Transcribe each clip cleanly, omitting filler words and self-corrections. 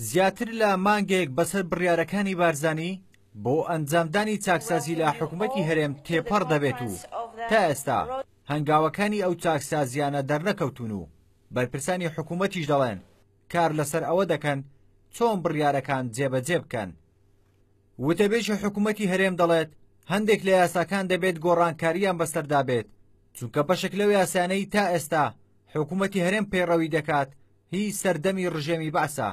زیاتر لە مانگێک بەسەر بڕیارەکانی بارزانی بۆ ئەنجامدانی چاکسازی لە حکومەتی هەرێم تێپەڕ دەبێت و تا ئێستا هەنگاوەکانی ئەو چاکسازیانە دەرنەکەوتوون و بەرپرسانی حکومەتیش دەڵێن کار لەسەر ئەوە دەکەن چۆن بڕیارەکان جێبەجێ بکەن. وتەبێژی حکومەتی هەرێم دەڵێت هەندێک لە یاساکان دەبێت گۆڕانکارییان بەسەردا بێت چونکە بەشێک لەو یاسانەی تا ئێستا حکومەتی هەرێم پەیڕەوی دەکات هی سەردەمی ڕژێمی بەعسە.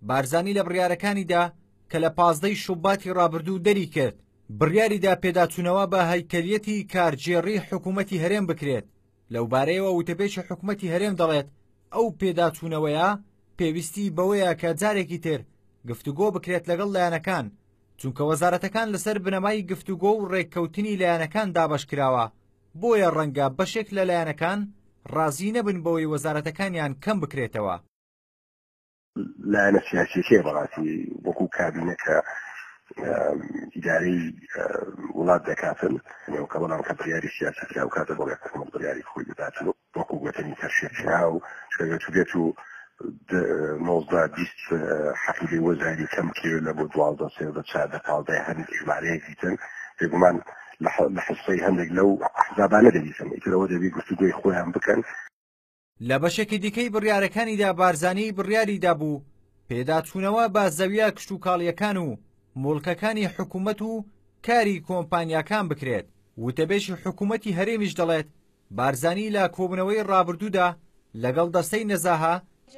بارزانی لە بڕیارەکانیدا کە لە 15 ی شوباتی ڕابردوو دەری کرد بڕیاریدا پێداچوونەوە بە هەیکەلیەتی کارگێڕی حکومەتی هەرێم بکرێت. لەوبارەیەوە وتەبێژی حکومەتی هەرێم دەڵێت ئەو پێداچوونەوەیە پێویستی بەوەیە کە جارێکی تر گفتوگۆ بکرێت لەگەڵ لایەنەکان، چونکە وەزارەتەکان لەسەر بنەمای گفتوگۆ و ڕێککەوتنی لایەنەکان دابەشکراوە، بۆیە ڕەنگە بەشێک لە لایەنەکان ڕازی نەبن بەوەی وەزارەتەکانیان کەم بکرێتەوە. لایەنە سیاسیەکەی بەڕاستی وەکو کابینە کە ئیدارەی وڵات دەکاتن نێوکە بەڵام کە بڕیاری سیاسی کرا و کاتە بۆ حکومەت بڕیاری خۆی بداتن و وەکو گوتنی تەرشێکراو چونکە بێت و نۆزدە 20 حەقیبەی وەزاری کەم بکرێت لە بۆ 12 13 14 15 هەر ژمارەیەکی تر بێگومان لە حسەی هەندێک لەو ئەحزابانە دەبیتن ئیترەوە دەبی گفتوگۆی خۆیان بکەن. لە بەشێکی دیکەی بڕیارەکانیدا بارزانی بڕیاری دابوو پێداچوونەوە بە زەویە کشتوکاڵییەکان و موڵکەکانی حکومەت و کاری کۆمپانیاکان بکرێت، وتەبێژی حکومەتی هەرێمیش دەڵێت بارزانی لە کۆبوونەوەی ڕابردوودا لەگەڵ دەستەی نەزاهە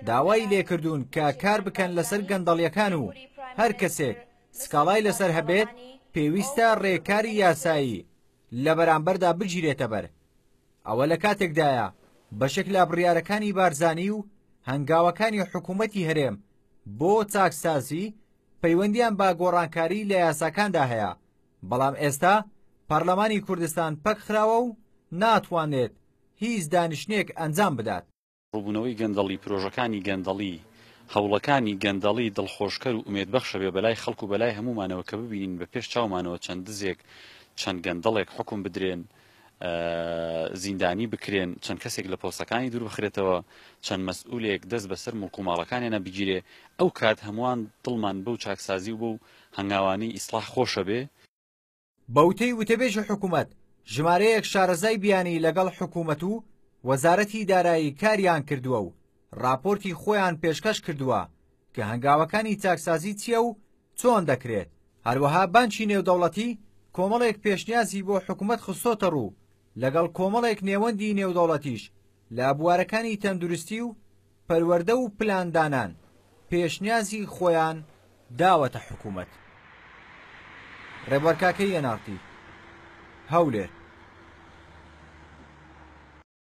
داوای لێکردوون کە کار بکەن لەسەر گەندەڵیەکان و هەر کەسێک سکاڵای لەسەر هەبێت پێویستە ڕێکاری یاسایی لە بەرامبەردا بگیرێتەبەر. ئەوە لە کاتێکدایە بەشێک لە بڕیارەکانی بارزانی و هەنگاوەکانی حکوومەتی هەرێم بۆ چاکسازی پەیوەندیان بە گۆڕانکاری لە یاساکاندا هەیە، بەڵام ئێستا پەرلەمانی کوردستان پەکخراوە و ناتوانێت هیچ دانیشتنێک ئەنجام بدات. ڕووبوونەوەی گەندەڵی، پرۆژەکانی گەندەڵی، هەوڵەکانی گەندەڵی دڵخۆشکەر و ئومێدبەخشە بێ بەلای خەڵک و بەلای هەموومانەوە کە ببینین بە پێش چاومانەوە چەند دزێک، چەند گەندەڵێک حوکم بدرێن، زیندانی بکرێن، چەند کەسێک لە پۆستەکانی دوور بخرێتەوە، چەند مەسئولێک دەست بەسەر موڵک و ماڵەکانیانا بگیرێ، ئەو کات هەمووان دڵمان بەو چاکسازی و بەو هەنگاوانەی ئیسڵاح خۆشە بێ. بە وتەی وتەبێژی حکومەت، ژمارەیەک شارەزای بیانی لەگەڵ حکومەت و وەزارەتی دارایی کاریان کردووە و راپۆرتی خۆیان پێشکەش کردووە کە هەنگاوەکانی چاکسازی چییە و چۆن دەکرێت، هەروەها بانکی نێودەوڵەتی کۆمەڵێک پێشنیازی بۆ حکومەت خستۆتەڕوو لەگەڵ کۆمەڵێک نێوەندی نێودەوڵەتیش لە بوارەکانی تەندروستی و پەروەردە و پلاندانان پێشنیازی خۆیان داوەتە حکومەت. ڕێبوار کاکەیی، ئێن ئاڕ تی، هەولێر.